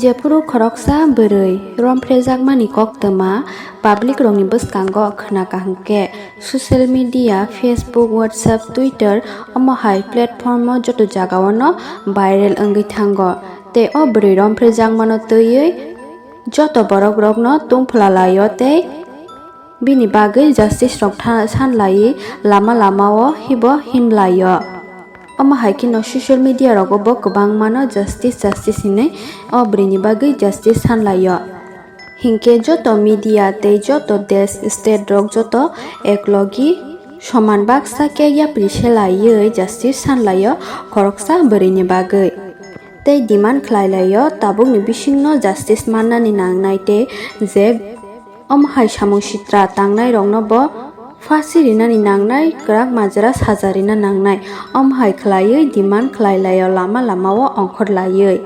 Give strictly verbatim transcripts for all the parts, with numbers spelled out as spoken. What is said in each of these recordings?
Jephuru khoroksa bwrwi romphrjakmani koktwma public rokni bwskango khna kaham khe social media, Facebook, WhatsApp, Twitter omo hai platform o joto jagao no viral wngwi thango. Tei o bwrwi romphrjakmano twiwi joto borok rokno tungphla laio tei bini bagwi justice rok tha-, san laiwi lama lama o hibo him laio. Omo hai kheno social media rogo bo kwbangma no justice justice hinwi o bwrwi ni bagwi justice san laio. Hinkhe joto media tei joto desh state rok joto eklogi soman baksa khe yapri se laiwi justice san laio khoroksa bwrwi ni bagwi. Tei demand khlai laio tabuk ni bising no justice mannani nangnai tei je omo hai samung sitra tangnai rokno bo phasi rinani nangnai, kwrak majra saja rina nangnai, omo hai khlaiwi demand khlai laio lama lama o ongkhor laiwi.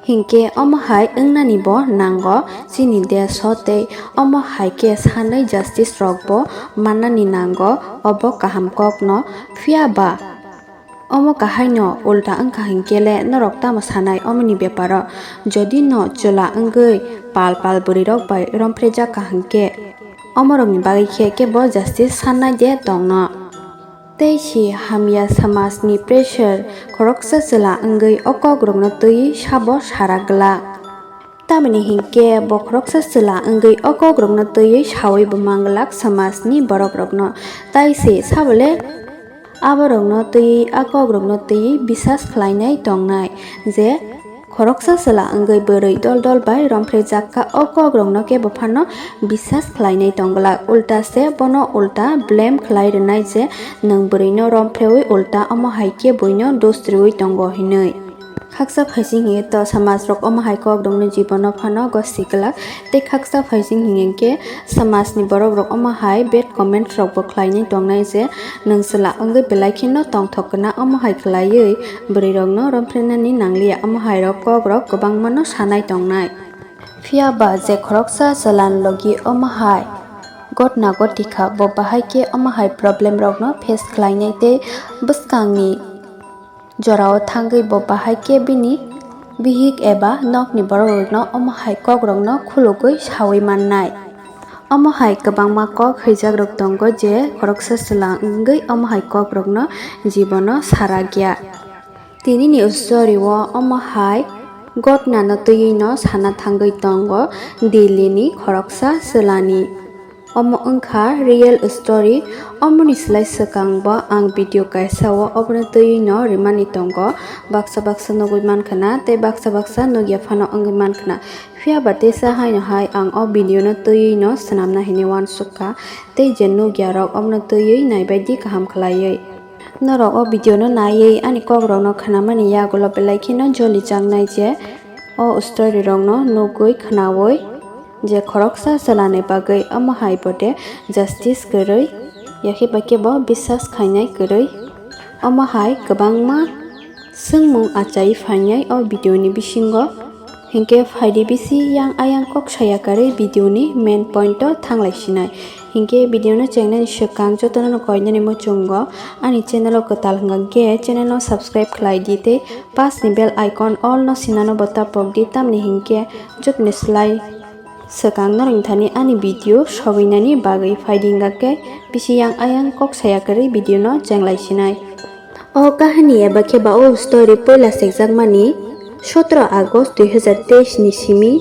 Hinkhe omo hai wngnani bo nango chini desh o tei omo hai khe sanwi justice rok bo mannani nango obo kaham kok no, phiya ba omo kahaino ulta wngkha hinkhe le norok tamo sanai omoni beparo? Jodi no chwla wngwi pal pal bwrwirok bai romphrejak kha hinkhe omorokni bagwi khe kebo justice sannai de tongno? Tei si hamya samajni pressure khoroksa chwla wngwi o kokrokno twiwi sabo sara glak. Tamoni hinkhe bo khoroksa chwla wngwi o kokrokno twiwi sawi bo manglak samajni borokrokno. Tai se sabole aborokno twiwi a kokrokno twiwi bisas khlainai tongnai je khoroksa chwla wngwi bwrwi dol dol bai romphrejak kha, o kokrokno kebo phano bisas khlainai tongglak. Ulta se bono ulta blame khlai rwnai je nwng bwrwino romphrewwi ulta omo hai khe buino dos riwi tongo hinwi. Khaksa phaising hinkhe to samaj rok omo hai kok rokno jibono phano gosi glak tei khaksa phaising hinkhe samajni borok rok omo hai bad comments rok bo khlainai tongnai je nwng chwla wngwi belai kheno tongthok kwna omo hai khlaiwi bwrwi rokno romphrwnani nangliya omo hai rok kok rok kwbangma no sanai tongnai. Phiya ba je khoroksa chwla ni logi omo hai gotna goti kha bo bahai khe omo hai problem rokno face khlainai tei bwskangni jorao thangwi bo bahai khe bini bihik eba nokni borokrokno omo hai kokrokno khulugwi sawi mannai. Omo hai kwbangma kok hwijak rok tongo je khoroksa chwla wngwi omo hai kokrokno jibono sarakya. Tinini story o omo hai gotnano twiwi no sana thangwi tongo Delhi ni khoroksa chwlani. Omo wngkha real story. Omoni slai swkang bo ang video kaisa o obono twiwi no rimani tongo. Baksa baksa nugwi mankha na tei baksa baksa nugya phano wngwi mankha na. Phiya ba teisa haino hai ang o video no twiwi no swnamna hinwi uansukha tei je nugya rok omono twiwi naibaidi kaham khlaiwi. Norok o video no naiwi ani kok rok no khnamani yagulo belai kheno joli jaknai je o story rok no nugwi khnawi je khoroksa chwlani bagwi omo hai bo de justice kwrwi, yakhe bai khe bo bisas khainai kwrwi. Omo hai kwbangma swngmung achai phainai o video ni bisingo. Hinkhe phaidi bisi yang ayang kok saya karwi video ni main point o thanglai sinai. Hinkhe video no chengnani swkang jotono no koinani muchungo ani channel o kwtal hwnkha khe channel no subscribe khlai di tei pas ni bell icon all no sinano bo tapok di, tamni hinkhe jotoni slai swkang norok thani ani video sogwinani bagwi phaidi hwnkha khe bisi yang ayang kok saya kwrwi video no chenglai sinai. O kahani eba khe ba o story poila sekjakmani sotro August dui hazar teis ni simi.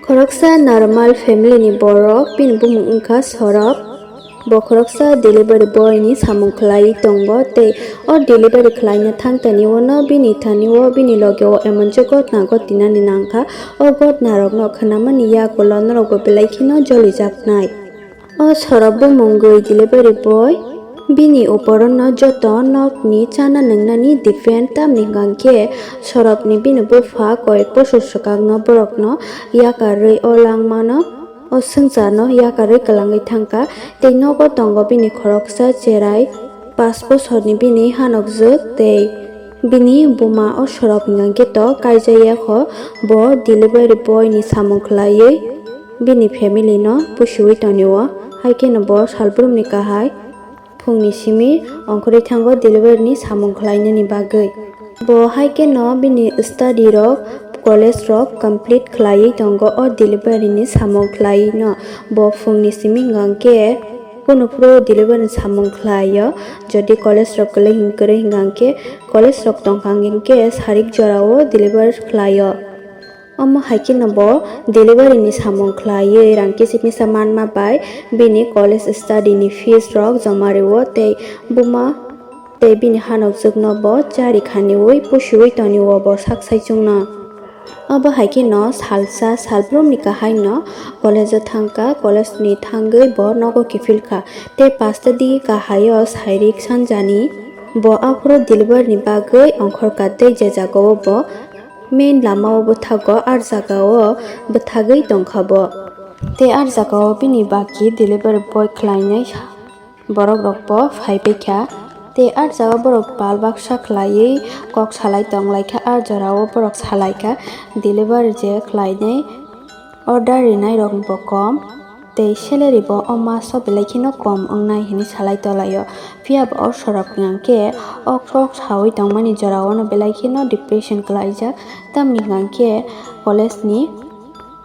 Khoroksa normal family ni borok, bini bumung wngkha Sorop. Bo khoroksa delivery boy ni samung khlai tongo tei o delivery khlaina thang tani o no bini thani o bini loge o emon je gotna gotinani nangkha. O gotna rok no khnamani yagulo norok bo belai kheno jolijaknai. O Sorop bumung gwi delivery boy, bini uporono joto nokni chana nwngnani depend, tamni hwnkha khe Sorop ni bini bupha koyek bosor swkangno borokno yakarwi o langmano, o swngcharno yakarwi kwlangwi thangkha, tei nogo tongo bini khoroksa cherai. Pash bosorni bini hanokjwk tei bini buma o Sorop hwnkha khe to kaijaya kho, bo delivery boy ni samung khlaiwi bini family no pusiwi tonio. Hai kheno bo salbrumni kahai phungni simi ongkhorwi thango delivery ni samung khlainani bagwi. Bo hai kheno bini study rok college rok complete khlaiwi tongo o delivery ni samung khlaiwi no. Bo phung ni simi hwnkha khe kunu phuru delivery ni samung khlai o. Jodi college rok kwlwi hin-, kwrwi hwnkha khe college rok tongkha hwnkha khe sarik jora o deliver khlai o. Omo hai kheno bo delivery ni samung khlaiwi rang kisa misa manma bai bini college study ni fees rok joma rwo tei buma tei bini hanokjwk no bo chari khaniwi pusiwi toniwo bo sak saichung no. Obo hai kheno salsa salbrum ni kahai no college o thangkha, college ni thangwi bo nogo kiphilkha tei pasta digi kahai o sairik sanjani bo aphuru delivery ni bagwi ongkhorkha tei je jaga o bo main lama o bwthago ar jaga o bwthagwi tongkha bo. Tei ar jaga o bini baki delivery boy khlainai borok rok bo phai paikha. Tei ar jaga borok pal baksa khlaiwi kok salai tonglaikha, ar jora o borok salaikha delivery je khlainai order rinai rok bo kom. Tei salary bo o maso belai kheno kom wngnai hinwi salai tonglaio. Phiya ba o sorok hwnkhe o kok sawi tongmani jora o no belai kheno depression kwlaijak. Tamni hwnkhe college ni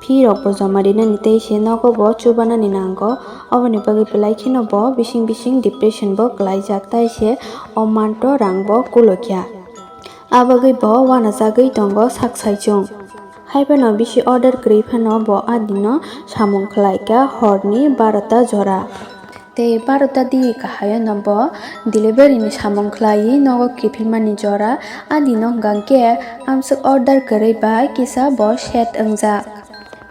fee rok bo joma rinani tei se nogo bo chubanani nango. Oboni bagwi belai kheno bo bising bising depression bo kwlaijak, tai se o manto rang bo kulokya. A bagwi bo uanajagwi tongo sak saichung. Haiphano bisi order kwrwi phano bo a dino samung khlaikha horni barota jora. Tei barota di kahai no bo delivery ni samung khlaiwi nogo kiphilmani jora. A dino hwnkha khe amswk order kwrwi bai kisa bo set wngjak.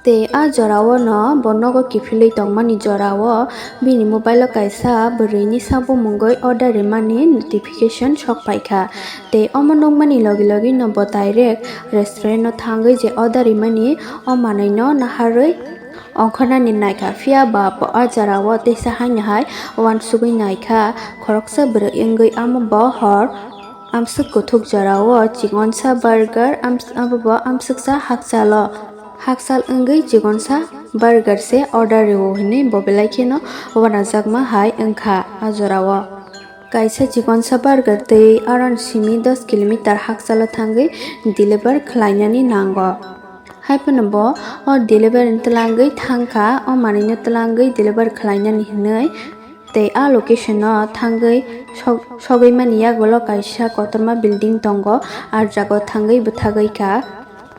Tei a jora o no bo nogo kiphilwi tongmani jora o bini mobile o kaisa bwrwi ni sabo mungwi order rimani notification sok paikha. Tei omo nukmani logi logi no bo direct restaurant o thangwi je order rimani o manwi no naharwi ongkhornani naikha. Phiya ba bo a jora o teisa haino hai uansugwi naikha, khoroksa bwrwi wngwi amo bo hor amswk kuthuk jora o chikonsa burger ams-, abo bo amswksa hakchalo. Hakchal wngwi chikonsa burger se order rwo hinwi bo belai kheno uanajakma hai wngkha a jora o. Kaisa chikonsa burger tei aron simi dos kilometer hakchalo thangwi deliver khlainani nango. Haiphano bo o delivery ni twlangwi thangkha, o manwino twlangwi deliver khlainani hinwi tei a location o thangwi sok-, sogwi mani yagulo kaisa kotorma building tongo, ar jaga o thangwi bwthagwi kha.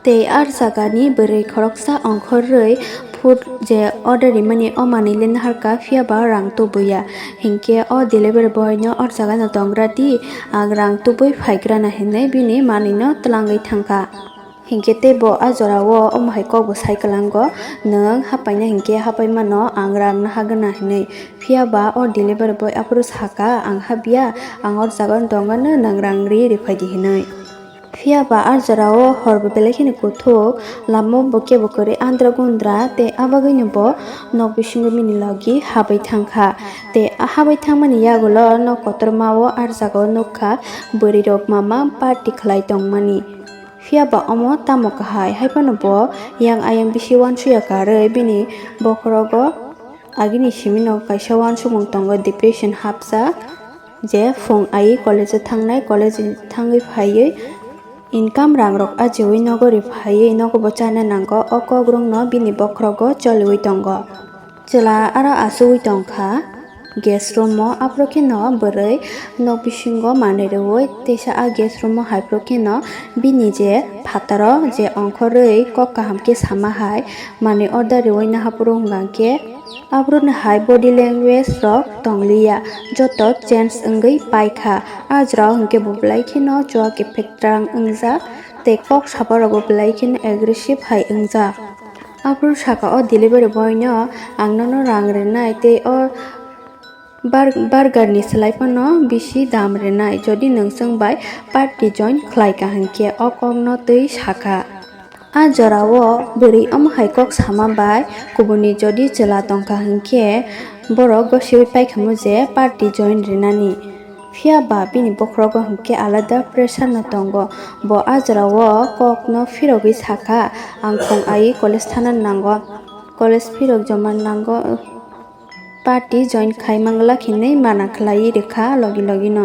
Tei ar jagani bwrwi khoroksa ongkhorwi food je order rimani o manwi le naharkha, phiya ba rang tubuya. Hinkhe o delivery boy no o jaga no tongra di, ang rang tubui phaigrana hinwi bini manwi no twlangwi thangkha. Hinkhe tei bo a jora o omo hai kok bo sai kwlango, nwng hapaina hinkhe hapai mano, ang rang nahagwna hinwi. Phiya ba o delivery boy aphuru saka, ang habya, ang o jaga no tongano, nwng rang ri riphaidi hinwi. Phiya ba a jora o hor bo belai kheno kuthuk, lama o bo kebo kwrwi andra gundra, tei a bagwi no bo nok bisingo bini logi habai thangkha. Tei a habai thangmani yagulo nok kotorma o a jaga o nukha bwrwi rok mama party khlai tongmani. Phiya ba omo tamo kahai, haiphano bo yang ayang bisi uansuya karwi bini bokhorogo agini simino kaisa uansukmung tongo, depression hapsa. Je phung ai college o thangnai, college thangwi phaiwi income rang rok ajiwi nogo ri phaiwi nogo bo chana nango, o kok rok no bini bokhorogo choliwi tongo. Chwla aro achugwi tongkha guest room o, aphuru kheno bwrwi nok bisingo manwi rwui teisa a guest room o haiphuru kheno bini je phataro je ongkhorwi kok kaham khe sama hai manwi order rwui nahaphuru hwnkha khe aphuru no hai body language rok tongliya, joto change wngwi paikha. A jora o hwnkhe bo belai kheno chua khe phetrang wngjak tei kok sapa rok bo belai kheno aggressive hai wngjak. Aphuru saka o delivery boy no, "Ang nono rang rwnai tei o bur-, burger ni swlai phano bisi dam rwnai, jodi nwng chwng bai party join khlai ka hinkhe," o kok no twi saka. A jora o bwrwi omo hai kok sama bai kubuni jodi chwla tongkha hinkhe borok gosiwi paikhamu je party join rwnani. Phiya ba bini bokhorogo hinkhe alada pressure no tongo. Bo a jora o kok no phirogwi sakha, "Ang khong ai college thana nango, college phirok joma nango, party join khai mangla," hinwi mana khlaiwi rwkha logi logi no.